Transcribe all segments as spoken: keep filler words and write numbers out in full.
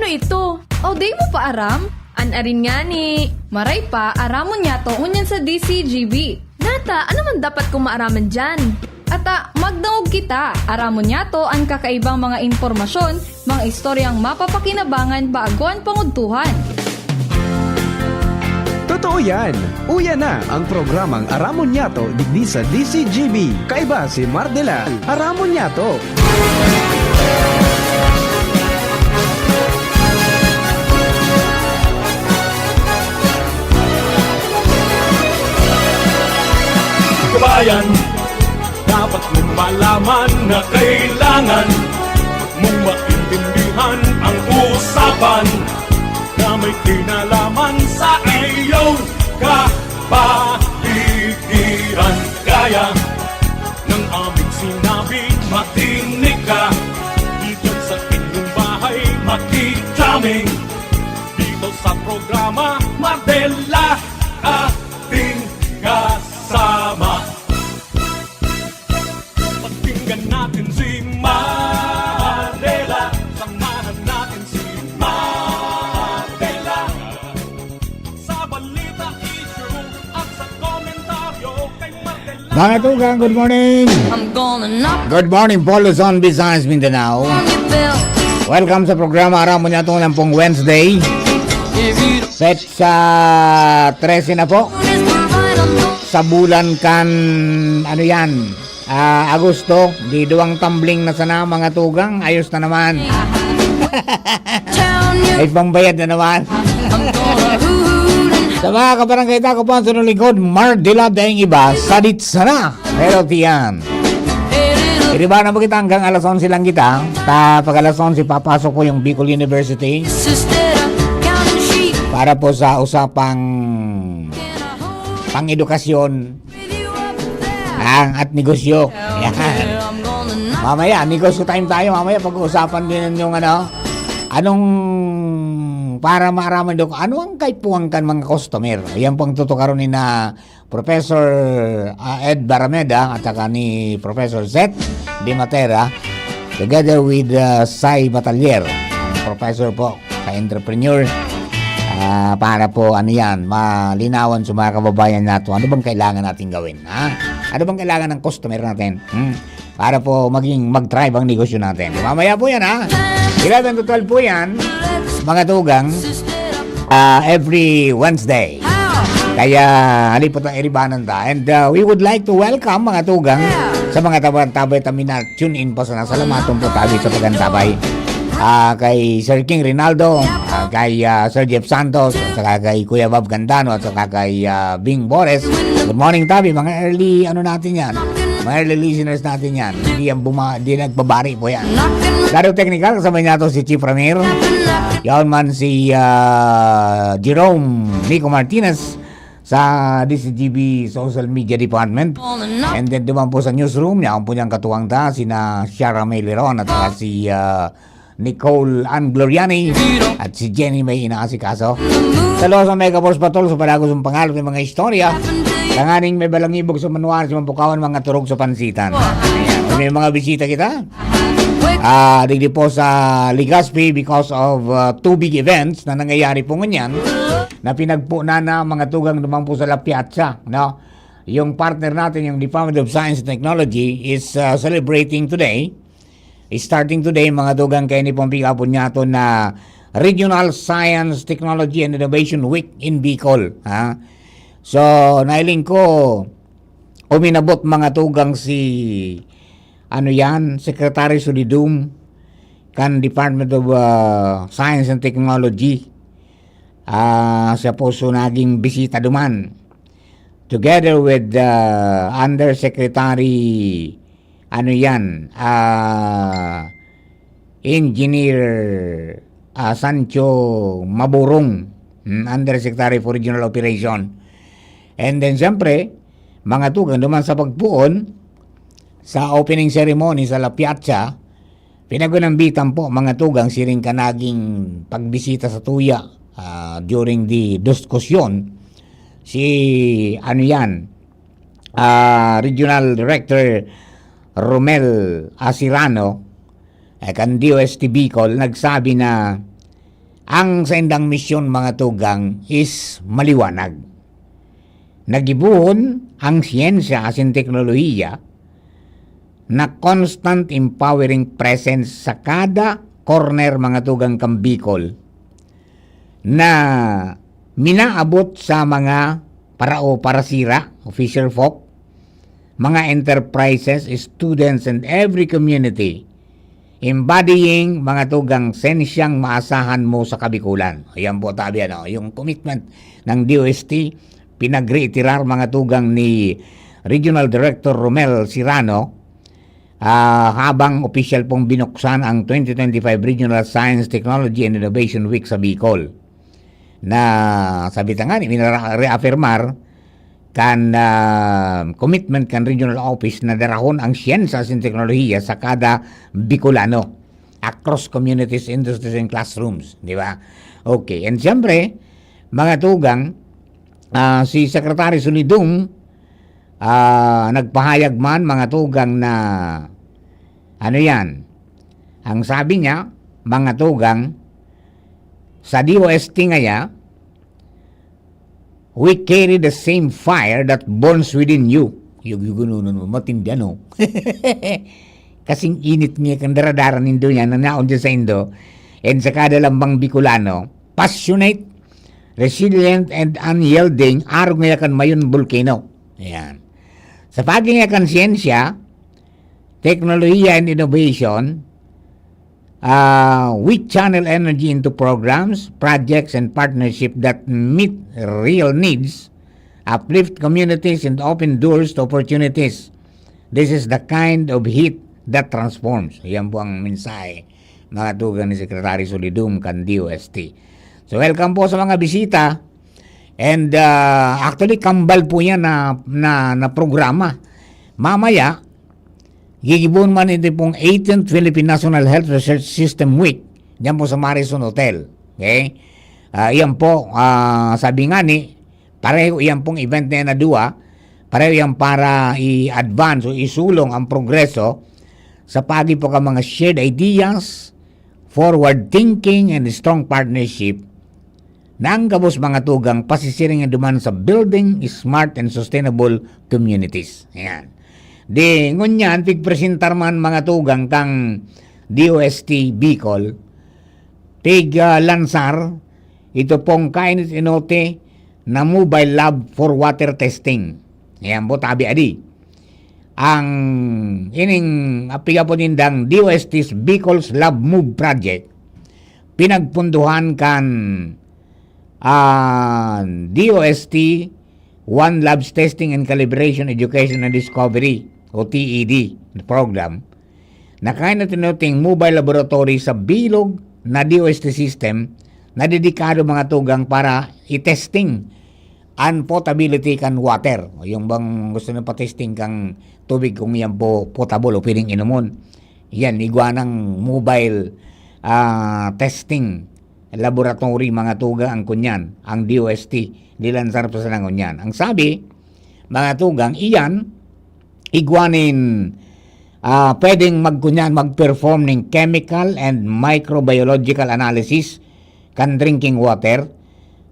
Ito, o di mo pa aram? An arin ngani. Maray pa, aramon niyato ngunyan sa D C G B. Nata, ano man dapat kong maaraman diyan? Ata, magdangog kita. Aramon niyato an kakaibang mga impormasyon, mga istoryang mapapakinabangan bago an pangudtuhan. Totoo yan! Uya na ang programang Aramon Niyato digdi sa D C G B. Kaiba si Mardela. Aramon Niyato! Kabayan, dapat mong malaman na kailangan mong maintindihan ang usapan na may kinalaman sa iyong kapaligiran. Kaya ng aming sinabi, makinig ka. Diyan sa inyong bahay, makikita kaming dito sa programa, Mardela ating kasama. Pakinggan natin si Mardela, samahan natin si Mardela. Sa balita, issue, at sa komentaryo, kay Mardela. Mga tugang, good morning! I'm gonna knock Good morning po, Luzon, Visayas, Mindanao. on your bell. Welcome sa programa Aramon Niyato ngayong pong Wednesday. If you Set sa trese na po. don't is my right, I'm gonna Sa bulan kan, ano yan, ah, Agosto. Di duwang tumbling na sana, mga tugang. Ayos na naman. tell you Ay, pambayad na naman. I'm gonna hoot and Sa mga kabarangay tako po, sa lingkod, Mardela daing iba, sadit sana. Pero tiyan. a little Iriba na po kita hanggang alas onse lang kita. Ta, pag alas onse, papasok po yung Bicol University sister, counting sheep para po sa usapang in a hole pang-edukasyon with you up there. ang at negosyo. Yan. I'm gonna knock Mamaya, negosyo time tayo. Mamaya, pag-uusapan din yung ano, anong, para maaraman daw kung ano ang kaipuhan kan mga customer. Yan po ang tutukaron ni na Professor, ah, Ed Barameda at saka ni Professor Zet de Matera, together with, ah, Sai Batalier, professor po sa entrepreneur. Ah, para po, ano yan, malinawan sa mga kababayan natin, ano bang kailangan natin gawin, ha? Ano bang kailangan ng customer natin? Hmm? Para po maging mag-thrive ang negosyo natin. Mamaya po yan, ha? Eleven to twelve po yan, mga tugang, ah, every Wednesday. Kaya, halipot ang iribanan ta. And, ah, we would like to welcome, mga tugang, sa mga tabang-tabay ta mina-tune in po sana. Salamaton po tabi sa pagantabay. Ah, kay Sir King Rinaldo, ah, kay, ah, Sir Jeff Santos, at saka kay Kuya Bob Candano, at saka kay, ah, Bing Bores. Good morning, tabi. Mga early, ano natin yan? Mga early listeners natin yan. Hindi yan buma-, hindi nagbabari po yan. Laro technical, kasabay nato si Chief Ramir. Yaon man si, ah, Jerome Nico Martinez sa D C G B Social Media Department. And then duman po sa newsroom, yaon po niyang katuwang ta, sina Shara May Leron at saka si, ah, Nicole Ann Gloriani at si Jenny may inaasikaso. Sa Losa Mega Force Patrol, sa Padagos ang pangalog ng mga istorya. Tanganing may balangibog sa manuan, sa Mampukawan, mga turog sa pansitan. Ayan. Kung may mga bisita kita, ah, digdi po sa Legazpi because of, ah, two big events na nangyayari po ngunyan na pinagpunan na mga tugang naman po sa La Piazza, no? Yung partner natin, yung Department of Science and Technology, is, ah, celebrating today, is starting today, mga tugang, kaya ni Pompey Kapon niya to na Regional Science, Technology, and Innovation Week in Bicol. Ha? So, nailing ko, uminabot, mga tugang, si, ano yan, Secretary Solidum, kan Department of, ah, Science and Technology. Ah, siya po so naging bisita duman. Together with, ah, Undersecretary, ano yan, ah, Engineer, ah, Sancho Maburong, hmm, Undersecretary for Regional Operation. And then, siyempre, mga tugang duman sa pagpuon, sa opening ceremony sa La Piazza, pinagunambitan po, mga tugang, siring ka naging pagbisita sa tuya, ah, during the diskusyon, si, ano yan, ah, Regional Director Romel Asirano, eh, kan D O S T Bicol, nagsabi na Ang saindang misyon, mga tugang, is maliwanag. Nagibohon ang siyensya asin teknolohiya na constant empowering presence sa kada corner, mga tugang, kan Bicol, na minaabot sa mga parao, parasira, o fisher folk, mga enterprises, students, and every community, embodying, mga tugang, sensyang maasahan mo sa Kabikulan. Ayan po, tabi, ano, yung commitment ng D O S T, pinagreiterar, mga tugang, ni Regional Director Romel Sirano, ah, habang opisyal pong binuksan ang twenty twenty-five Regional Science, Technology, and Innovation Week sa Bicol, na sabi ta nga, minara-, reaffirmar kan, ah, commitment kan regional office na darahon ang siyensya asin teknolohiya sa kada Bicolano, across communities, industries, and classrooms, di ba? Okay, and siyempre, mga tugang, ah, si Secretary Solidum, ah, nagpahayag man, mga tugang, na, ano yan, ang sabi niya, mga tugang, sa D O S T ngaya, "We carry the same fire that burns within you." Yug-, yugununon mo, matindi, ano? Kasing init niya kan daradara nindo yan, na naon dyan sa indo. And sa kada lambang Bicolano, passionate, resilient, and unyielding, arog ngaya kan Mayon Volcano. Ayan. Sa pagi ngaya kan siyensya, teknolohiya, and innovation, ah, we channel energy into programs, projects, and partnership that meet real needs, uplift communities, and open doors to opportunities. This is the kind of heat that transforms. Yan po ang mensahe, mga tugang, ni Secretary Solidum kan D O S T. So, welcome po sa mga bisita. And, ah, actually, kambal po yan na, na, na programa. Mamaya, gigibohon man ito pong eighteenth Philippine National Health Research System Week, diyan po sa Marison Hotel. Okay? Ah, iyan po, ah, sabi nga ni, pareho iyan pong event na yan na duwa, pareho iyan para i-advance o isulong ang progreso sa pagi po ka mga shared ideas, forward thinking, and strong partnership na ang gabos, mga tugang, pasisiring duman sa building smart and sustainable communities. Ayan. Di, ngunyan, pigpresentar man, mga tugang, kang D O S T Bicol, pig, ah, lansar, ito pong kainit-inote na mobile lab for water testing. Ayan po, tabi adi. Ang ining, ah, pigapo nindang D O S T's Bicol's Lab Move Project, pinagpunduhan kan, ah, D O S T One Labs Testing and Calibration Education and Discovery o T E D program, na kainit-inoting mobile laboratory sa bilog na D O S T system na dedikado, mga tugang, para i-testing an potability kan water. O yung bang gusto na pa-testing kang tubig kung yan po potable o pwedeng inomon. Yan, igwa ng mobile, ah, testing laboratory, mga tugang, ang kunyan, ang D O S T, nilansar pa sa ngunyan. Ang sabi, mga tugang, iyan, igwa nin, ah, pwedeng magkunyan, mag-perform nin chemical and microbiological analysis kan drinking water,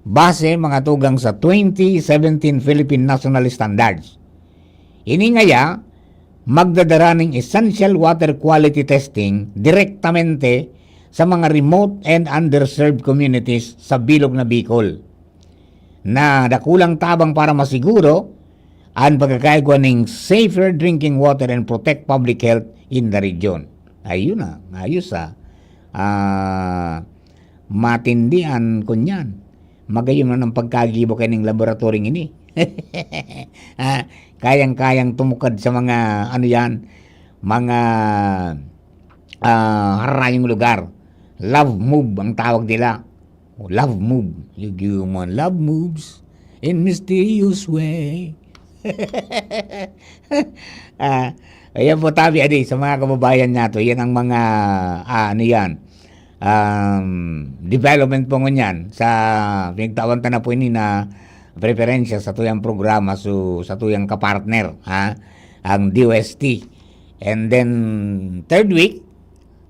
base, mga tugang, sa twenty seventeen Philippine National Standards. Ini ngaya, magdadara ning essential water quality testing direktamente sa mga remote and underserved communities sa bilog na Bicol, na dakulang tabang para masiguro an pagkakaigwa ning safer drinking water and protect public health in the region. Ayun na, ayos, ah. Ah, matindi an kunyan. Magayon man ang pagkagibo kaining laboratory ini. Ah, kayang-kayang tumukad sa mga, ano yan, mga, ah, harayong lugar. Love move ang tawag nila. Oh, love move. You give one love moves in mysterious way. Ah, ayan po, tabi, adi, sa mga kababayan nato, yan ang mga, ah, ano yan, um, development po ngunyan sa pinagtawan ta na po ini na preferensya sa tuyang programa, so, sa tuyang kapartner, ha, ang D O S T. And then, third week,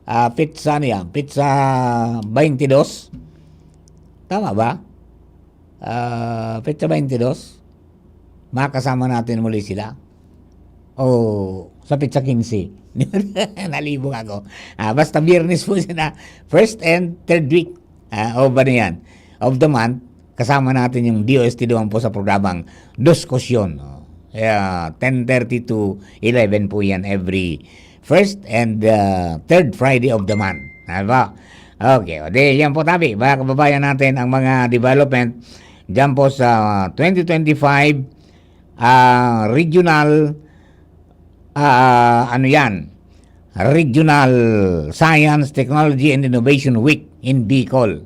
ah, petsa, ano yan, petsa twenty-two, Tama ba? Ah, petsa twenty-two, makasama natin muli sila. O sa petsa quince. Nalibog ako. Ah, basta Biyernes po sila. First and third week, ah, of ano yan, of the month. Kasama natin yung D O S T duman po sa programang Diskusyon. Oh. Yeah, ten thirty to eleven po yan every first and, ah, third Friday of the month. Ano ba? Okay, o di, yan po tabi, mga kababayan natin, ang mga development dyan po sa twenty twenty-five, ah, regional, ah, ano yan, Regional Science, Technology, and Innovation Week in Bicol.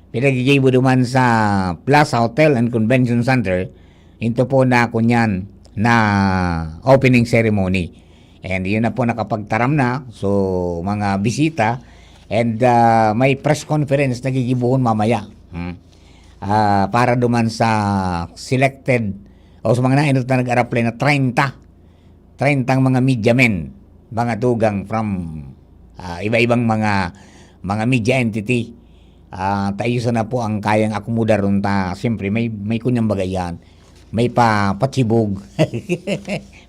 Pinagigibo duman sa Plaza Hotel and Convention Center, into po na kunyan na opening ceremony. And yun na po, nakapagtaram na. So, mga bisita, and, ah, may press conference na gigibohon mamaya. Hmm. Ah, para duman sa selected o sa mga nainot na nag-a-apply na treinta, treintang mga media men, mga tugang from, ah, iba-ibang mga, mga media entity. Ah, ta iyo sana po ang kayang akomodar unta. Siyempre, may, may kunyang bagay yan. May pa, patsibog.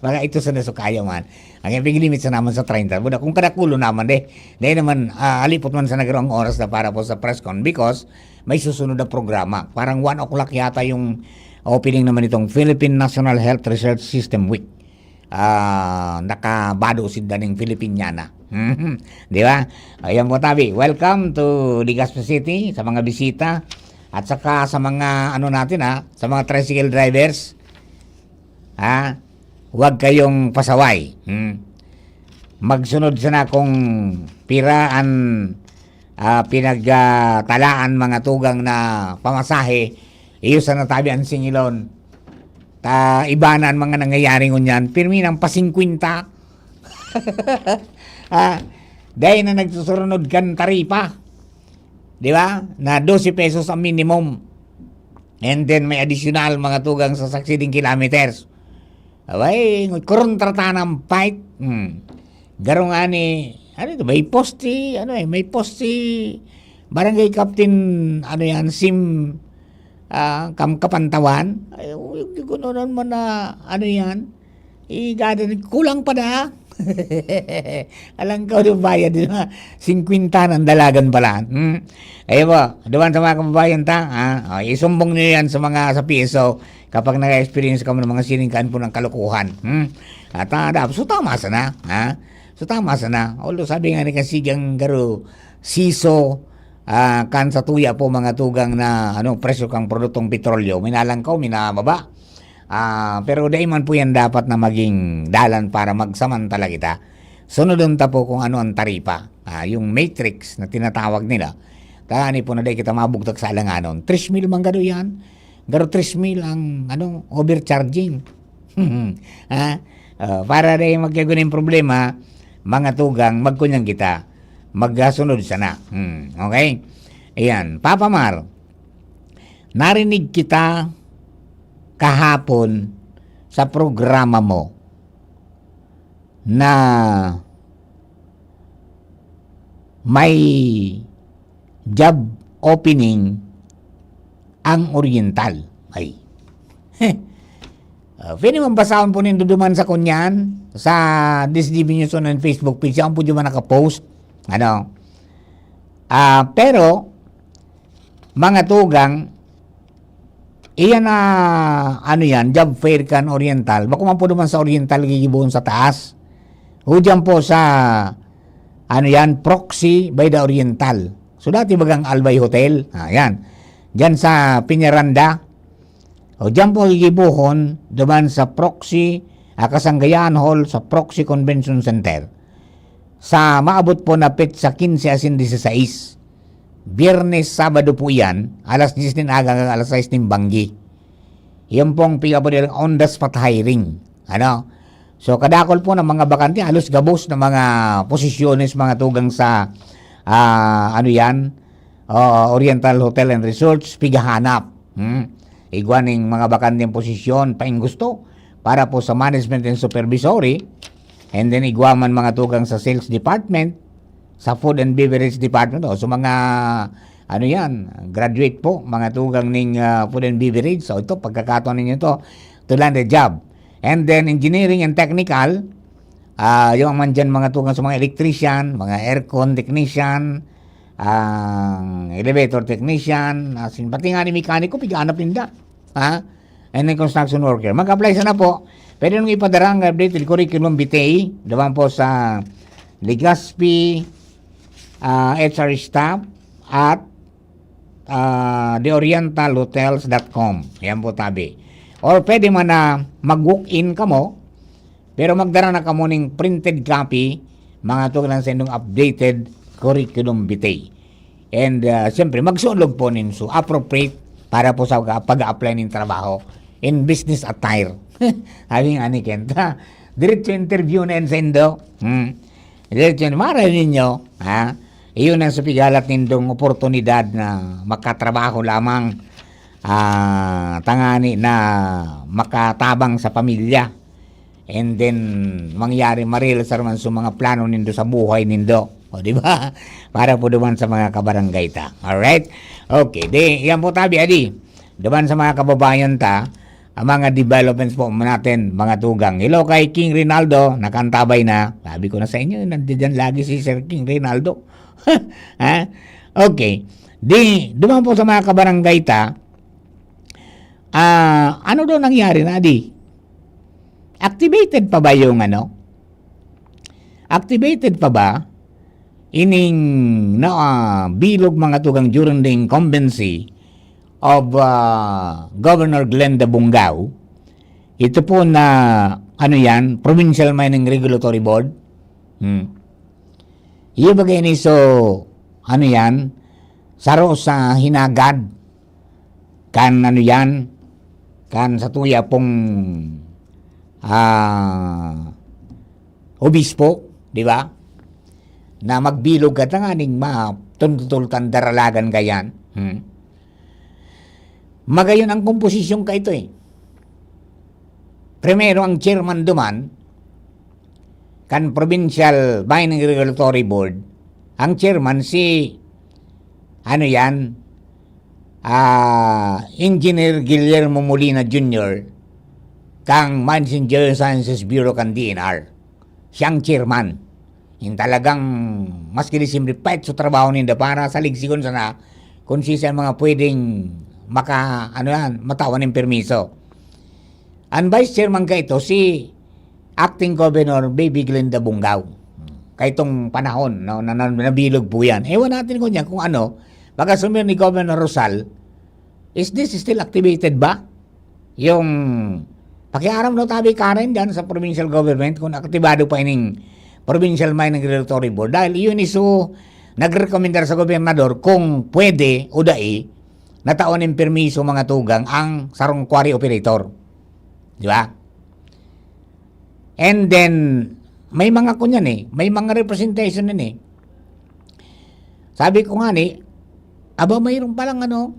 Mga ito sana so kaya man. Ang ipiglimit sa naman sa treinta. Buda, kung kadakulo naman, de, de naman, ah, alipot man sa nagaro ang oras na para po sa press con because may susunod na programa. Parang one o'clock yata yung opening naman itong Philippine National Health Research System Week. Ah, nakabado si daning Filipiniana. Di ba? Ayan po, tabi. Welcome to Legazpi City, sa mga bisita. At saka sa mga, ano natin, ha, sa mga tricycle drivers. Ha? Huwag kayong pasaway. Hmm. Magsunod sana kung pira an, ah, pinagtalaan mga tugang na pamasahe. Iyo sana tabi ang singilon. Ta, iba na ang mga nangyayari ngunyan. Pirmi nang pa-singkwenta. Ah, dahil na nagsusurunod kan taripa. Di ba? Na dose pesos ang minimum. And then may additional mga tugang sa succeeding kilometers. Abay, kontrata ng fight. Hmm. Garo nga ni, ano ito, may poste, ano eh, may poste, barangay captain, ano yan, sim, ah, kam-, kapantawan. Ay, yung gano'n man na, ano yan, igada, kulang pa na. Alang ka, ano, bayad, di ba? Singkwenta ng dalagan pala. Hmm? Ayun po, duman sa mga kababayan ta, ha? O, isumbong nyo yan sa mga, sa P S O. Kapag nag-experience kamo ng mga sining kaan po ng kalokohan. Hmm? At, ah, dap-, so tama sana, ha? So tama sana. Although sabi nga ni Kasigang Garo, siso, ah, kan sa tuya po mga tugang na, ano, presyo kang produktong petrolyo, minalangkaw, minababa. Ah, pero dai man po yan dapat na maging dalan para magsamantala kita. Sunodon ta po kung ano ang taripa, ah, yung matrix na tinatawag nila. Tani po na dai kita mabugtak sa alanganon. Tres mil man gado yan. Garo tres mil ang, ano, overcharging. Ha? Ah, para dai magkaguning problema, mga tugang, magkunyang kita. Magkasunod sana. Hmm, okay? Ayan. Papa Mar, narinig kita kahapon sa programa mo na may job opening ang Oriental. Ay. Ah, pwede man basahon po nindo duman sa kunyan, sa D S D B News Online Facebook page, yan po duman nakapost. Ano? Ah, pero, mga tugang, iyan na, ano yan, job fair kan Oriental. Bako man po duman sa Oriental, gigibohon sa taas. O diyan po sa, ano yan, Proxy by the Oriental. So, dati bagang Albay Hotel. Ah, yan. Diyan sa Peñaranda. O diyan po gigibohon, duman sa Proxy, ah, Kasanggayaan Hall, sa Proxy Convention Center. Sa maabot po na petsa quince asin dieciséis. Biyernes, Sabado po iyan, alas diyes nin aga hanggang alas sais nin banggi. Iyan pong piga po nilang on the spot hiring. Ano? So, kadakol po ng mga bakante, halos gabos na mga posisyones, mga tugang sa, ah, ano yan? Ah, Oriental Hotel and Resorts, pigahanap. Hmm? Igwa ning mga bakanteng posisyon, paing gusto, para po sa management and supervisory. And then, igwa man mga tugang sa sales department, sa food and beverage department, o sa mga ano yan, graduate po, mga tugang ning, ah, food and beverage. So, ito, pagkakataon ninyo to to land a job. And then, engineering and technical, ah, yung man dyan, mga tugang sa mga electrician, mga aircon technician, ang elevator technician, as in, pati nga ni mekaniko, pigaanap ninda. Ha? And then construction worker. Mag-apply sana po. Pwede nung ipadara ang updated curriculum vitae, duman po sa Legazpi, ah, H R staff at, ah, the oriental hotels dot com. Yan po, tabi. Or pwede man na mag-walk-in kamo, pero magdara na kamo ning printed copy, mga tugang sa inyong updated curriculum vitae. And, ah, siyempre, magsulog po nin su appropriate para po sa pag-a-apply nin trabaho in business attire. Sabi nga ni Kenta, diretso interview na yan sa indo. Hmm. Diretso, mara ninyo, ha? Iyon ang sa pigalat nindong oportunidad na makatrabaho lamang, ah, tangani na makatabang sa pamilya. And then, mangyari, ma-realize naman sa mga plano nindo sa buhay nindo. O, di ba? Para po duman sa mga kabarangay ta. Alright? Okay. Di, yan po tabi, adi. Duman sa mga kababayan ta, ang mga developments po natin, mga tugang. Hello kay King Rinaldo, nakantabay na. Sabi ko na sa inyo, nandiyan lagi si Sir King Rinaldo. Ha? Okay. Di, duman po sa mga kabarangay ta, ah, ano daw nangyari na, di? Activated pa ba yung ano? Activated pa ba ining na, ah, bilog, mga tugang, during the incumbency of, ah, Governor Glenda Bongao? Ito po na, ano yan, Provincial Mining Regulatory Board. Hmm. Iyo ba kayo ni so, ano yan, saro sa hinagad kan, ano yan, kan sa tuya pong, ah, obispo, di ba? Na magbilog ka tanganing ma-, tun-, tutultan daralagan ka yan. Hmm. Magayon ang komposisyon ka ito eh. Primero, ang chairman duman, kan Provincial Mining Regulatory Board, ang chairman si, ano yan, ah, Engineer Guillermo Molina Junior, kang Mines and Geosciences Bureau kan D N R. Siyang chairman. Yung talagang maski di simple pahit sa trabaho ninda para sa ligsigon sana kung sisay mga pwedeng maka, ano yan, matawan ng permiso. Ang vice chairman ka ito, si Acting Governor Baby Glenda Bungao. Kaitong panahon, no, na, na, nabilog po yan. Ewan natin kung, yan, kung ano, pag-assume ni Governor Rosal, is this still activated ba? Yung pakiaram no tabi Karen dyan sa provincial government, kung aktibado pa ining Provincial Mining Regulatory Board. Dahil yun iso nagrekomendar sa gobernador kung pwede o dai, natawan ng permiso, mga tugang, ang sarong quarry operator. Di ba? And then, may mga kunyan eh, may mga representation din eh. Sabi ko nga ni, aba, mayroon palang ano,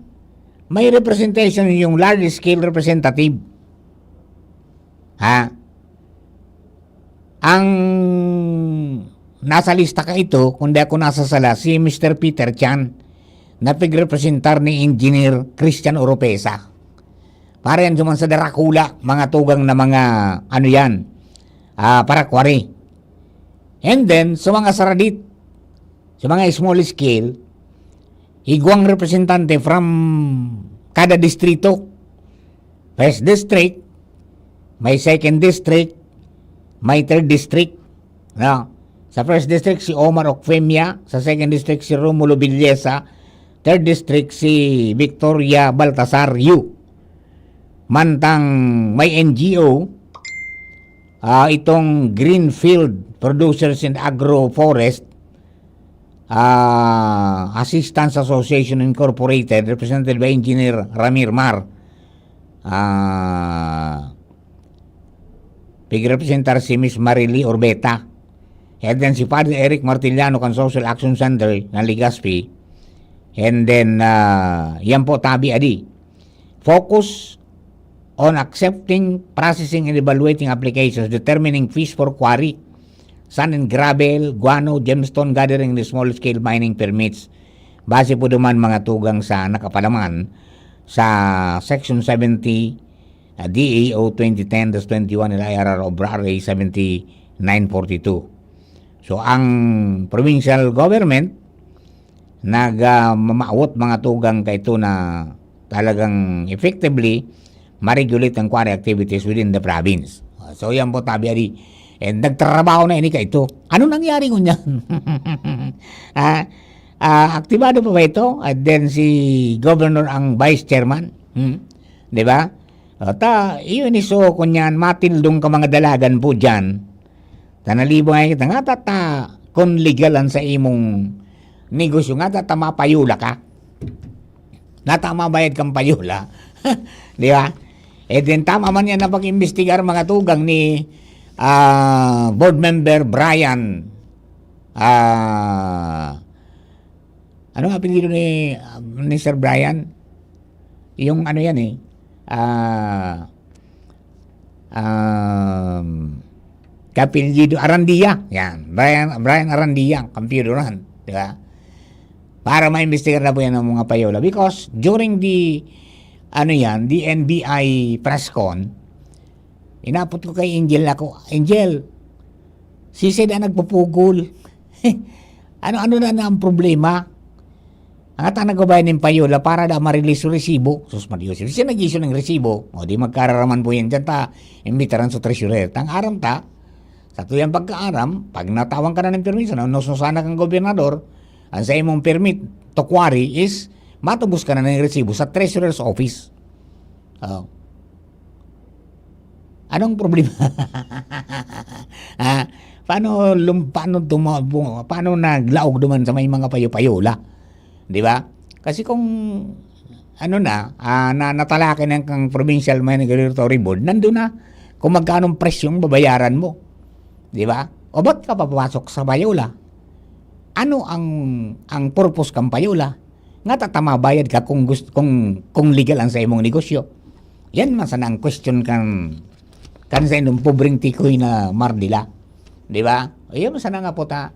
may representation yung large scale representative. Ha? Ang nasa lista ka ito, kung di ako nasasala, si Mister Peter Chan, na pigrepresentar ni Engineer Christian Oropesa. Para yan duman sa darakula, mga tugang na mga, ano yan, ah, para quarry. And then, sa mga saradit, sa mga small scale, igwang representante from kada distrito. First district, may second district, may third district. No? Sa first district, si Omar Ocfemia. Sa second district, si Romulo Villesa. Third district, si Victoria Baltasar Yu. Mantang may N G O, ah, itong Greenfield Producers and Agroforest, ah, Assistance Association Incorporated, represented by Engineer Ramir Mar. Ah, pigrepresentar si Miss Marily Orbeta. And then si Father Eric Martiliano kan Social Action Center ng Legazpi. And then, ah, yan po, tabi adi. Focus on accepting, processing, and evaluating applications, determining fees for quarry, sand and gravel, guano, gemstone gathering, and small-scale mining permits. Base po duman, mga tugang, sa nakapalaman sa Section seventy, ah, D A O twenty ten dash twenty-one, L I R R Obra Rey seventy-nine forty-two. So, ang provincial government nag, ah, mamawot, mga tugang, kaito na talagang effectively ma-regulate ang quarry activities within the province. So, yan po, tabi adi. And nagtrabaho na ini kaito. Ano nangyari ngunyan? Ah, ah, aktibado pa ba ito? At then si governor ang vice chairman. Hmm? Di ba? O, ta, iyon iso, kunyan, matildong ka mga dalagan po dyan. Tanalibo nga kita, nga tata, kung legal ang sa imong negosyo, nga tata mapayola ka. Nata mabayad kang payola. Di ba? Eh, din tama man yan na pag-imbestigar, mga tugang, ni, ah, board member Brian. Ah, ano ang apelyido ni, ni Sir Brian? Yung ano yan eh. Ah, um, kapilyido Arandia. Yan. Brian, Brian Arandia, computeran. Di ba? Para maimbestigar na po yan ng mga payola. Because during the, ano yan, the N B I press con, inapot ko kay Angel ako, "Angel, si Sid ang nagpupugol." Ano-ano na, na ang problema? Ang ata nagbabayad ng payola para da ma-release yung resibo. Sus, Maria Joseph, siya nag-issue ng resibo. O, di magkararaman po yan dyan ta. Imbitaran sa treasurer. Tang aram ta, sa tuyang pagkaaram, pag natawan ka na ng permiso, na nusnusan na kang gobernador, ang sa imong permit to quarry is matubos ka na ng resibo sa treasurer's office. Oh. Anong problema? Ah, paano lum-, paano tuma-, bu-, paano naglaog duman sa may mga payo-payola? Di ba? Kasi kung ano na, ah, na, natalakay na kang provincial minority board, nandun na kung magkano ang presyong babayaran mo. Di ba? O ba't ka papapasok sa payola? Ano ang, ang purpose kang payola? Nga tata mabayad ka kung gust-, kung, kung legal ang sa imong negosyo. Yan man sana ang question kan, kan sa inyong pobreng tikoy na Mardila. Di ba? Yan man sana nga puta.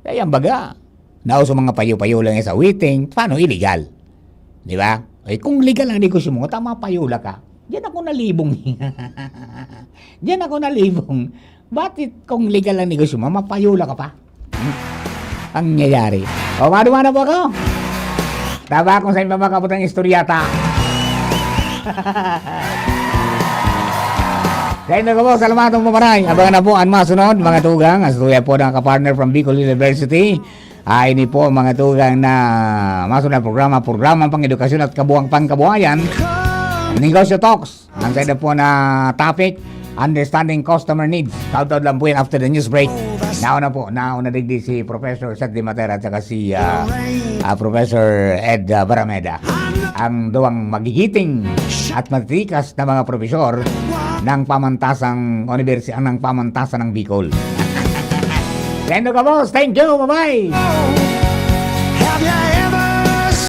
Kaya yan baga, nao sa mga payo-payo lang sa waiting, paano illegal? Di ba? Eh, kung legal ang negosyo mo, tama payola ka. Diyan ako nalibong. Diyan ako nalibong. Ba't it-, kung legal ang negosyo mo, mapayola ka pa? Hmm? Ang nangyayari. O, maduman na po ako. Taba akong sa inyong mga kabutang istoryata. Sa inyo po, salamat ng pumaray. Abangan na po ang masunod, mga tugang. Ang tuya po ng kapartner from Bicol University. Ay, ini po, mga tugang, na masunod na programa, programa pang edukasyon at kabuhang pangkabuhayan. Negosyo Talks. Ang sa po na topic, understanding customer needs. Taud-taud lang po yan after the news break. Nauna po, nauna digdi si Professor Seth Dimatera at saka si, ah, ah, Professor Ed, ah, Barameda. Ang duwang magigiting at matitikas na mga profesor ng pamantasang universi-, ng pamantasan ng Bicol. Lendo ka, boss. Thank you. Bye-bye.